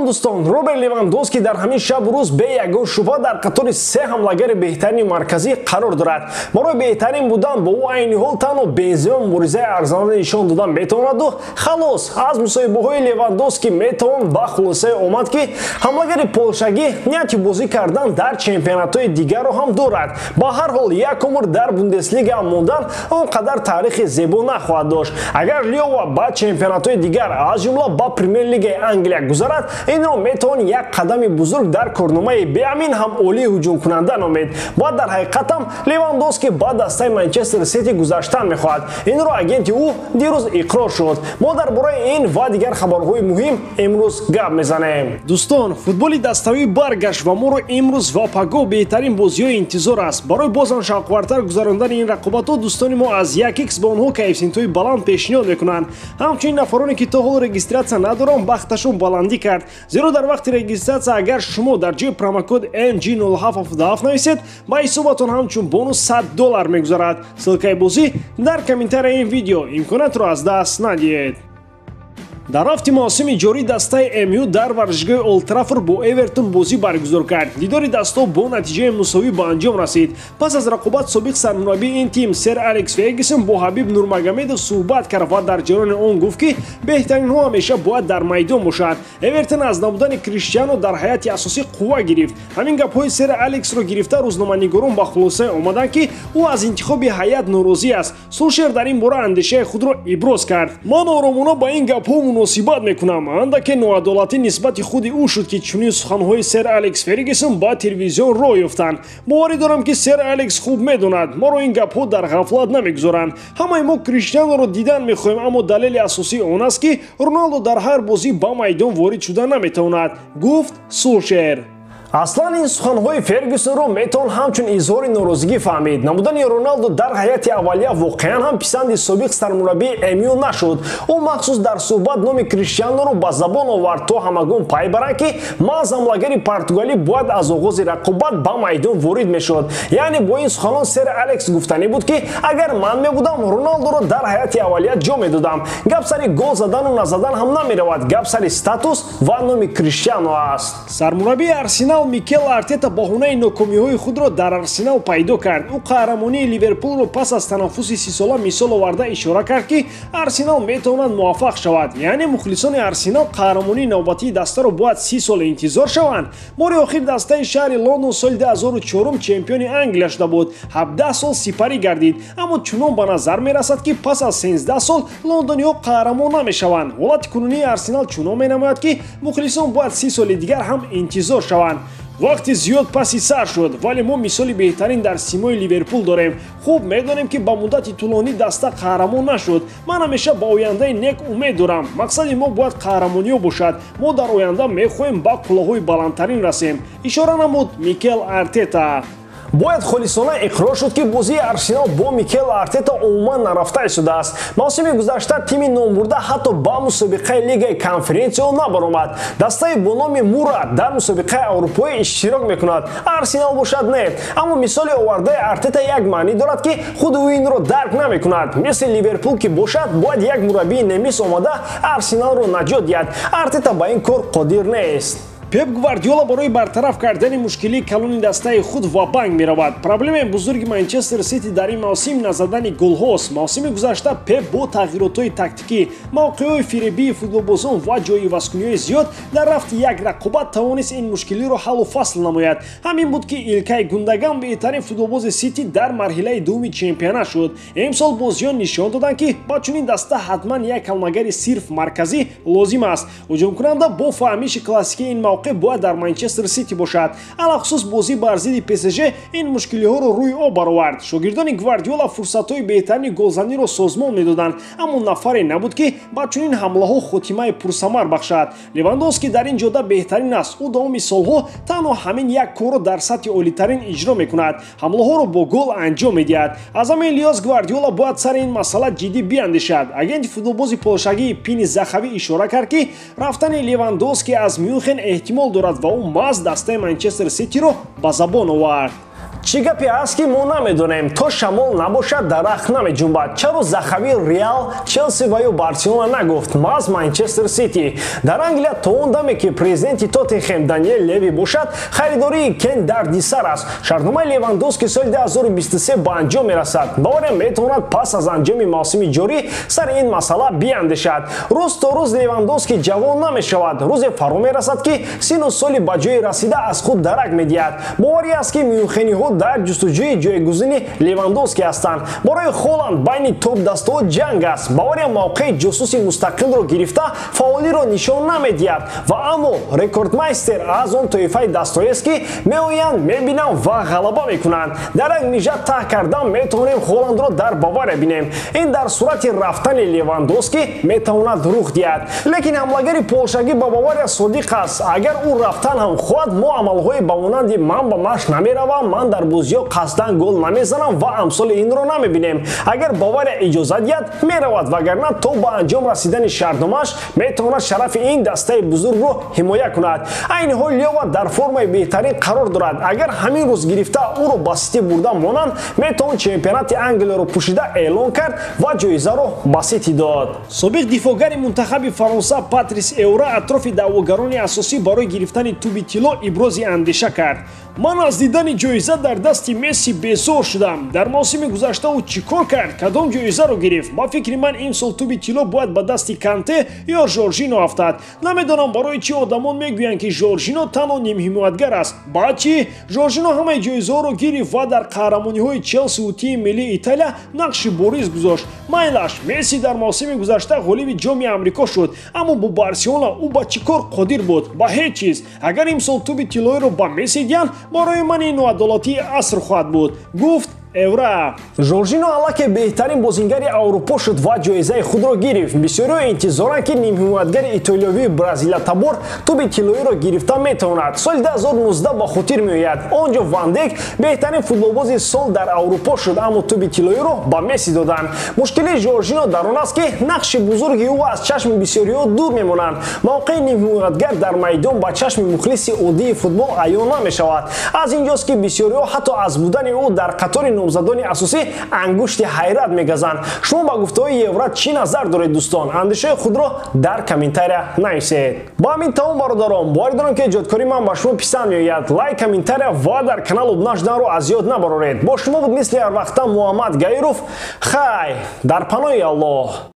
Салом дӯстон, Роберт Левандовски дар ҳамин шабу рӯз бе ягон шубҳа дар қатори се ҳамлагари беҳтарини марказӣ қарор дорад. Барои беҳтарин будан бо ӯ айни ҳол танҳо Бензема муборизаи арзанда нишон додан метавонаду халос. Аз мусоҳибаҳои Левандовски метавон ба хулосае омад, ки ҳамлагари полшагӣ нияти бозӣ кардан дар чемпионатҳои дигарро ҳам дорад. Ба ҳар ҳол як умр дар Бундеслига мондан он қадар таърихи зебо нахоҳад дошт. Агар Лева ба чемпионатҳои дигар, аз ҷумла ба Премер-лигаи Англия гузарад, инро метавон як қадами бузург дар корномаи беамин ҳам олии ҳуҷумкунанда номид. Ва дар ҳақиқатам Левандовски ба дастаи Манчестер Сити гузаштан мехоҳад. Инро агенти ӯ дирӯз иқрор шуд. Мо дар бораи ин ва дигар хабарҳои муҳим имрӯз гап мезанем. Дӯстон, футболи даставӣ баргашт ва моро имрӯз ва пагоҳ беҳтарин бозиҳои интизор аст. Барои бозам шавқвартар гузарондани ин рақобатҳо дӯстони мо аз 1x ба онҳо коэффисиентҳои баланд пешниҳод мекунанд. Ҳамчунин нафароне ки то ҳол регистратсия надоранд, бахташон баландӣ кард. Зеро дар вақти регистратсия агар шумо дар ҷои промокод MG0777 нависед, ба ҳисобатон ҳамчун бонус $100 мегузарад. Ссылкаи бозӣ дар комментарияи ин видео. Имкониятро аз даст надиҳед. Дар рафти мавсими ҷорӣ дастаи МЮ дар варзишгоҳи Олд Траффорд бо Эвертон бозӣ баргузор кард. Дидори дастҳо бо натиҷаи мусовӣ ба анҷом расид. Пас аз рақобат собиқ сармураббии ин тим сер Алекс Фергюсон бо Ҳабиб Нурмагомедов суҳбат кард ва дар ҷараёни он гуфт, ки беҳтаринҳо ҳамеша бояд дар майдон бошанд. Эвертон аз набудани Криштиано дар ҳайати асосӣ қувва гирифт. Ҳамин гапҳои сер Алексро гирифта рӯзноманигорон ба хулосае омаданд, ки ӯ аз интихоби ҳайат норозӣ аст. Сулшер дар ин бора андешаи худро иброз кард. Ман оромона ба ин гапҳо муносибат мекунам. Андаке ноадолатӣ нисбати худи ӯ шуд, ки чунин суханҳои сер Алекс Фергюсон ба телевизион роҳ ёфтанд. Боварӣ дорам, ки сер Алекс хуб медонад. Моро ин гапҳо дар ғафлат намегузоранд. Ҳамаи мо Криштианоро дидан мехоҳем, аммо далели асосии он аст, ки Роналдо дар ҳар бозӣ ба майдон ворид шуда наметавонад, гуфт Сулшер. Аслан ин суханҳои Фергюсонро метавон ҳамчун изҳори норозигӣ фаҳмид. Намудани Роналдо дар ҳайати аввалия воқеан ҳам писанди собиқ сармураббии МЮ нашуд. Ӯ махсус дар суҳбат номи Криштианоро ба забон овард, то ҳамагон пай баранд, ки маҳз ҳамлагари португалӣ бояд аз оғози рақобат ба майдон ворид мешуд. Яъне бо ин суханон сер Алекс гуфтанӣ буд, ки агар ман мебудам, Роналдоро дар ҳайати аввалия ҷо медодам. Гап сари гол задану назадан ҳам намеравад, гап сари статус ва номи Криштиано аст. Сармураббии Арсенал Микел Артета баҳонаи нокомиҳои худро дар Арсенал пайдо кард. Ӯ қаҳрамонии Ливерпулро пас аз танаффуси 30-сола мисол оварда ишора кард, ки Арсенал метавонад муваффақ шавад. Яъне мухлисони Арсенал қаҳрамонии навбатии дастаро бояд 30 сол интизор шаванд. Бори охир дастаи шаҳри Лондон соли 2004 чемпиони Англия шуда буд. 17 сол сипарӣ гардид, аммо чунон ба назар мерасад, ки пас аз 13 сол лондониҳо қаҳрамон намешаванд. Ҳолати кунунии Арсенал чунон менамояд, ки мухлисон бояд 30 соли дигар ҳам интизор шаванд. Вақти зиёд паси сар шуд, вале мо мисоли беҳтарин дар симои Ливерпул дорем. Хуб медонем, ки ба муддати тӯлонӣ даста қаҳрамон нашуд. Ман ҳамеша ба ояндаи нек умед дорам. Мақсади мо бояд қаҳрамониё бошад. Мо дар оянда мехоҳем ба қуллаҳои баландтарин расем, ишора намуд Микел Артета. Бояд холисона иқрор шуд, ки бозии Арсенал бо Микел Артета умуман нарафта истодааст. Мавсими гузашта тими номбурда ҳатто ба мусобиқаи Лигаи конференсиё набаромад. Дастаи бо номи Мура дар мусобиқаи аврупоӣ иштирок мекунад, Арсенал бошад не. Аммо мисоли овардаи Артета як маънӣ дорад, ки худи ӯ инро дарк намекунад. Мисли Ливерпул ки бошад, бояд як мураббии немис омада Арсеналро наҷот диҳад. Артета ба ин кор қодир нест. Пеп Гвардиола барои бартараф кардани мушкилии калони дастаи худ ва-банк меравад. Проблемаи бузурги Манчестер Сити дар ин мавсим назадани голҳост. Мавсими гузашта Пеп бо тағйиротҳои тактикӣ, мавқеъҳои фиребии футболбозон ва ҷойивазкуниҳои зиёд дар рафти як рақобат тавонист ин мушкилиро ҳаллу фасл намояд. Ҳамин буд, ки Илкай Гундаган беҳтарин футболбози Сити дар марҳилаи дуввуми чемпионат шуд. Имсол бозиён нишон доданд, ки ба чунин даста ҳатман як ҳамлагари сирф марказӣ лозим аст. Ҳуҷумкунанда бо фаҳмиши классикии ин мавқеъ бояд дар Манчестер Сити бошад. Алахусус бозӣ бар зидди ПСЖ ин мушкилиҳоро рӯи об баровард. Шогирдони Гвардиола фурсатҳои беҳтарини голзаниро созмон медоданд, аммо нафаре набуд, ки ба чунин ҳамлаҳо хотимаи пурсамар бахшад. Левандовски дар ин ҷода беҳтарин аст. Ӯ давоми солҳо танҳо ҳамин як корро дар сатҳи олитарин иҷро мекунад, ҳамлаҳоро бо гол анҷом медиҳад. Аз ҳамин лиҳоз Гвардиола бояд сари ин масъала ҷиддӣ биандешад. Агенти футболбози полшагии Пини Захавӣ ишора кард, ки рафтани Левандовски аз Мюнхен эҳтимол дорад ва ӯ маҳз дастаи Манчестер Ситиро ба забон овард. Чӣ гапе аст, ки мо намедонем? То шамол набошад, дарахт намеҷунбад. Чаро Захави Реал, Челси ва ё Барселона нагуфт? Маҳз Манчестер Сити. Дар Англия то он даме, ки президенти Тоттенхем Даниэл Леви бошад, харидории Кен дардисар аст. Шартномаи Левандовски соли 2023 ба анҷом мерасад. Бавария метавонад пас аз анҷоми мавсими ҷорӣ сари ин масъала биандешад. Рӯз то рӯз Левандовски ҷавон намешавад. Рӯзе фаро мерасад, ки сину соли ба ҷое расида аз худ дарак медиҳад. Боварӣ аст, ки мюнхениҳо дар ҷустуҷӯи ҷойгузини Левандовски ҳастанд. Барои Холанд байни топ-дастаҳо ҷанг аст. Бавария мавқеи ҷосуси мустақилро гирифта, фаъолиро нишон намедиҳад. Ва аммо рекордмайстер аз он тоифаи дастҳоест, ки меоянд, мебинанд ва ғалаба мекунанд. Дар як мижа таҳ кардан метавонем Холандро дар Бавария бинем. Ин дар сурати рафтани Левандовски метавонад рух диҳад. Лекин ҳамлагари полшагӣ ба Бавария содиқ аст. Агар ӯ рафтан ҳам хоҳад, мо амалҳои ба монанди ман ба машқ намеравам, ман дар бозиҳо қасдан гол намезанам ва амсоли инро намебинем. Агар Бавария иҷозат диҳад, меравад, вагарна то ба анҷом расидани шартномааш метавонад шарафи ин дастаи бузургро ҳимоя кунад. Айни ҳол Лева дар формаи беҳтарин қарор дорад. Агар ҳамин рӯз гирифта ӯро ба Сити бурда монанд, метавон чемпионати Англияро пӯшида эълон кард ва ҷоизаро ба Сити дод. Собиқ дифоъгари мунтахаби Фаронса Патрис Эвра атрофи даъвогарони асосӣ барои гирифтани тӯби тилло ибрози андеша кард. Ман аз дидани ҷоиза дар дасти Месси безор шудам. Дар мавсими гузашта ӯ чӣ кор кард? Кадом ҷоизаро гирифт? Ба фикри ман, имсол тӯби тилло бояд ба дасти Канте ё Жоржино афтад. Намедонам, барои чӣ одамон мегӯянд, ки Жоржино танҳо нимҳимоятгар аст. Баъд чӣ? Жоржино ҳамаи ҷоизаҳоро гирифт ва дар қаҳрамониҳои Челсиву тими миллии Италия нақши бориз гузошт. Майлаш, Месси дар мавсими гузашта ғолиби Ҷоми Амрико шуд, аммо бо Барселона ӯ ба чӣ кор қодир буд? Ба ҳеҷ чиз. Агар имсол тӯби тиллоиро ба Месси диҳанд, барои ман ин ноадолатии аср хоҳад буд, гуфт Эвра. Жоржино аллакай беҳтарин бозингари Аврупо шуд ва ҷоизаи худро гирифт. Бисёриҳо интизоранд, ки нимҳимоятгари итолиёвии бразилиятабор тӯби тиллоиро гирифта метавонад. Соли 2019 ба хотир меояд. Он ҷо Ван Дейк беҳтарин футболбози сол дар Аврупо шуд, аммо тӯби тиллоиро ба Месси доданд. Мушкилии Жоржино дар он аст, ки нақши бузурги ӯ аз чашми бисёриҳо дур мемонанд. Мавқеи нимҳимоятгар дар майдон ба чашми мухлиси оддии футбол аён намешавад. Аз инҷост, ки бисёриҳо ҳатто аз будани ӯ дар қатори номзадони асосӣ ангушти ҳайрат мегазанд. Шумо ба гуфтаҳои Евра чӣ назар доред, дӯстон? Андешаи худро дар комментария нависед. Ба ҳамин тамом, бародарон. Боварӣ дорам, ки эҷодкории ман ба шумо писанд меояд. Лайк, комментария ва дар канал обуна шуданро аз ёд набароред. Бо шумо буд мисли ҳарвақта Муҳаммад Гаиров. Хай, дар паноҳи Аллоҳ.